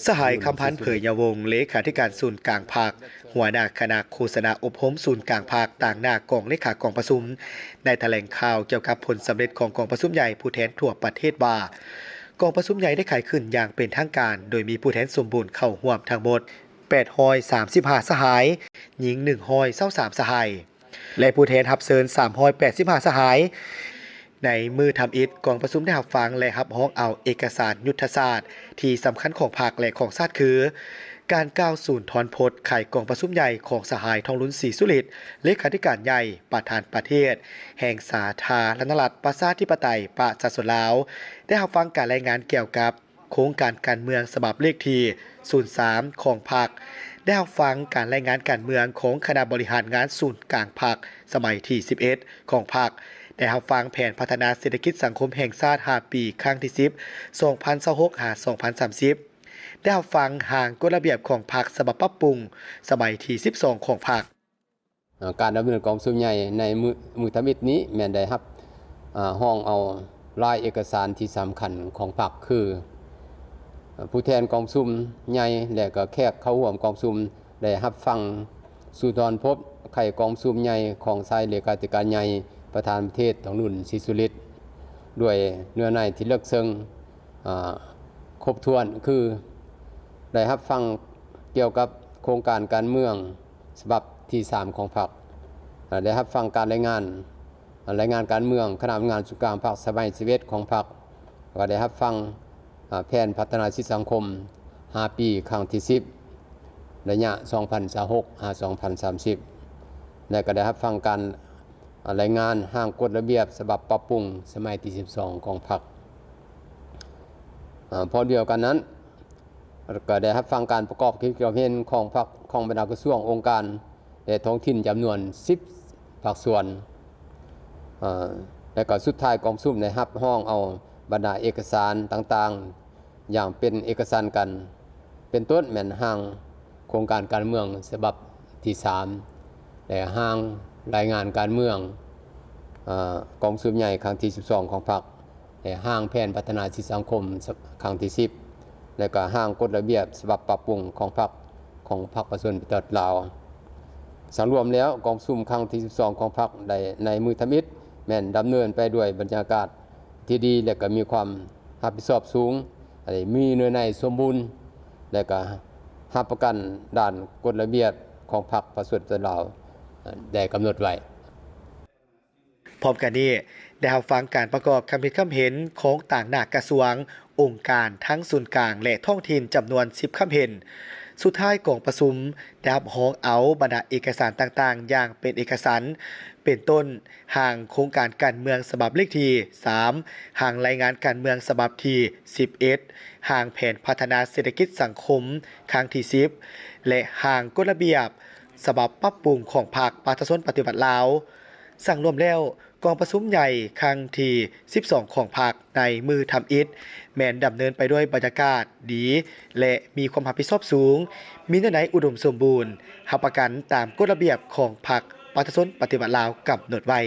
ສະຫາຍ ຄຳພັນ ເຜີຍຍາວົງ ເລຂາທິການສູນກາງພັກ, ຫົວໜ້າຄະນະໂຄສະນາອົບຮົມສູນກາງພັກ ຕາງໜ້າກອງເລຂາກອງປະຊຸມ ໄດ້ຖະແຫຼງຂ່າວກ່ຽວກັບຜົນສຳເລັດຂອງກອງປະຊຸມໃຫຍ່ຜູ້ແທນທົ່ວປະເທດວ່າ, ກອງປະຊຸມໃຫຍ່ໄດ້ໄຂຂຶ້ນຢ່າງເປັນທາງການ, ໂດຍມີຜູ້ແທນສົມບູນເຂົ້າຮ່ວມທັງໝົດ ແປດຮ້ອຍສາມສິບຫ້າ ສະຫາຍ, ຍິງ ໜຶ່ງຮ້ອຍຊາວສາມ ສະຫາຍ ແລະ ຜູ້ແທນຮັບເຊີນ ສາມຮ້ອຍແປດສິບຫ້າ ສະຫາຍ. ໃນມື້ທຳອິດ, ກອງປະຊຸມໄດ້ຮັບຟັງ ແລະ ຮັບຮອງເອົາເອກະສານຍຸດທະສາດທີ່ສຳຄັນຂອງພັກ ແລະ ຂອງຊາດ ຄື ການກ່າວສູນທອນພົດໄຂກອງປະຊຸມໃຫຍ່ຂອງສະຫາຍ ທອງລຸນ ສີສຸລິດ ເລຂາທິການໃຫຍ່, ປະທານປະເທດແຫ່ງສາທາລະນະລັດ ປະຊາທິປະໄຕ ປະຊາຊົນລາວ, ໄດ້ຮັບຟັງການລາຍງານກ່ຽວກັບ ໂຄງການການເມືອງສະບັບເລກທີ ສູນສາມ ຂອງພັກ, ໄດ້ຮັບຟັງການລາຍງານການເມືອງຂອງຄະນະບໍລິຫານງານສູນກາງພັກ ສະໄໝທີ ສິບເອັດ ຂອງພັກ, ໄດ້ຮັບຟັງແຜນພັດທະນາເສດຖະກິດສັງຄົມແຫ່ງຊາດ ຫ້າ ປີ ຄັ້ງທີ ສິບ ສອງພັນຊາວຫົກ ຫາ ສອງພັນສາມສິບ, ໄດ້ຮັບຟັງຮ່າງກົດລະບຽບຂອງພັກ ສະບັບປັບປຸງ ສະໄໝທີ ສິບສອງ ຂອງພັກ. ເອີ່ ການດຳເນີນກອງປະຊຸມໃຫຍ່ໃນມື້ ມື້ທຳອິດນີ້ແມ່ນໄດ້ຮັບ ເອີ່ ຮອງເອົາລາຍເອກະສານທີ່ສຳຄັນຂອງພັກ ຄື ເອີ່ ຜູ້ແທນກອງປະຊຸມໃຫຍ່ ແລະ ກໍແຂກເຂົ້າຮ່ວມກອງປະຊຸມ ໄດ້ຮັບຟັງສູນທອນພົດໄຂກອງປະຊຸມໃຫຍ່ຂອງສະຫາຍເລຂາທິການໃຫຍ່ ປະທານປະເທດ ທອງລຸນ ສີສຸລິດ ດ້ວຍເນື້ອໃນທີ່ເລິກເຊິ່ງ ເອີ່ ຄົບຖ້ວນ ຄື ໄດ້ຮັບຟັງກ່ຽວກັບໂຄງການການເມືອງ ສະບັບທີ ສາມ ຂອງພັກ, ໄດ້ຮັບຟັງການລາຍງານ ລາຍງານການເມືອງຄະນະທຳງານສູນກາງພັກ ສະໄໝທີ ສິບເອັດ ຂອງພັກ, ແລ້ວກໍໄດ້ຮັບຟັງ ອາ ແຜນພັດທະນາເສດຖະກິດສັງຄົມ ຫ້າ ປີ ຄັ້ງທີ ສິບ ໄລຍະ ສອງພັນຊາວຫົກ ຫາ ສອງພັນສາມສິບ ແລະ ກໍໄດ້ຮັບຟັງການ ອາ ລາຍງານຮ່າງກົດລະບຽບສະບັບປັບປຸງ ສະໄໝທີ ສິບສອງ ຂອງພັກ. ອາ ພ້ອມດຽວກັນນັ້ນ ກໍໄດ້ຮັບຟັງການປະກອບຄຳຄິດຄຳເຫັນຂອງພັກ ຂອງບັນດາກະຊວງ, ອົງການ ແລະ ທ້ອງຖິ່ນຈຳນວນ ສິບ ພາກສ່ວນ. ເອີ່ ແລະ ກໍສຸດທ້າຍກອງປະຊຸມໄດ້ຮັບຮອງເອົາບັນດາເອກະສານຕ່າງໆ ຢ່າງເປັນເອກະສັນກັນ ເປັນຕົ້ນແມ່ນຮ່າງໂຄງການການເມືອງສະບັບທີ ສາມ ແລະ ຮ່າງລາຍງານການເມືອງ ເອີ່ ກອງປະຊຸມໃຫຍ່ຄັ້ງທີ ສິບສອງ ຂອງພັກ ແລະ ຮ່າງແຜນພັດທະນາເສດຖະກິດສັງຄົມ ສະ ຄັ້ງທີ ສິບ ແລະ ກໍຮ່າງກົດລະບຽບສະບັບປັບປຸງຂອງພັກ ຂອງພັກປະຊາຊົນປະຕິວັດລາວ. ສະຫຼຸບລວມແລ້ວ ກອງປະຊຸມຄັ້ງທີ ສິບສອງ ຂອງພັກ ໄດ້ໃນມື້ທຳອິດ ແມ່ນດຳເນີນໄປດ້ວຍບັນຍາກາດທີ່ດີ ແລະ ກໍມີຄວາມຮັບຜິດຊອບສູງ, ໄດ້ມີເນື້ອໃນສົມບູນ ແລະ ກໍຮັບປະກັນດ້ານກົດລະບຽບຂອງພັກປະຊາຊົນປະຕິວັດລາວ ໄດ້ກຳນົດໄວ້. ພ້ອມກັນນີ້ ໄດ້ຮັບຟັງການປະກອບຄຳຄິດຄຳເຫັນຂອງຕາງໜ້າກະຊວງ, ອົງການທັງສູນກາງ ແລະ ທ້ອງຖິ່ນຈຳນວນ ສິບ ຄຳເຫັນ. ສຸດທ້າຍກອງປະຊຸມໄດ້ຮັບຮອງເອົາບັນດາເອກະສານຕ່າງໆຢ່າງເປັນເອກະສັນ ເປັນຕົ້ນ ຮ່າງໂຄງການການເມືອງສະບັບເລກທີ ສາມ, ຮ່າງລາຍງານການເມືອງສະບັບທີ ສິບເອັດ, ຮ່າງແຜນພັດທະນາເສດຖະກິດສັງຄົມຄັ້ງທີ ສິບ ແລະ ຮ່າງກົດລະບຽບສະບັບປັບປຸງຂອງພັກປະຊາຊົນປະຕິວັດລາວ. ສັງລວມແລ້ວ, ກອງປະຊຸມໃຫຍ່ຄັ້ງທີ ສິບສອງ ຂອງພັກໃນມື້ທຳອິດ ແມ່ນດຳເນີນໄປດ້ວຍບັນຍາກາດດີ ແລະ ມີຄວາມຮັບຜິດຊອບສູງ, ມີເນື້ອໃນອຸດົມສົມບູນ, ຮັບປະກັນຕາມກົດລະບຽບຂອງພັກປະຊາຊົນປະຕິວັດລາວກຳນົດໄວ້.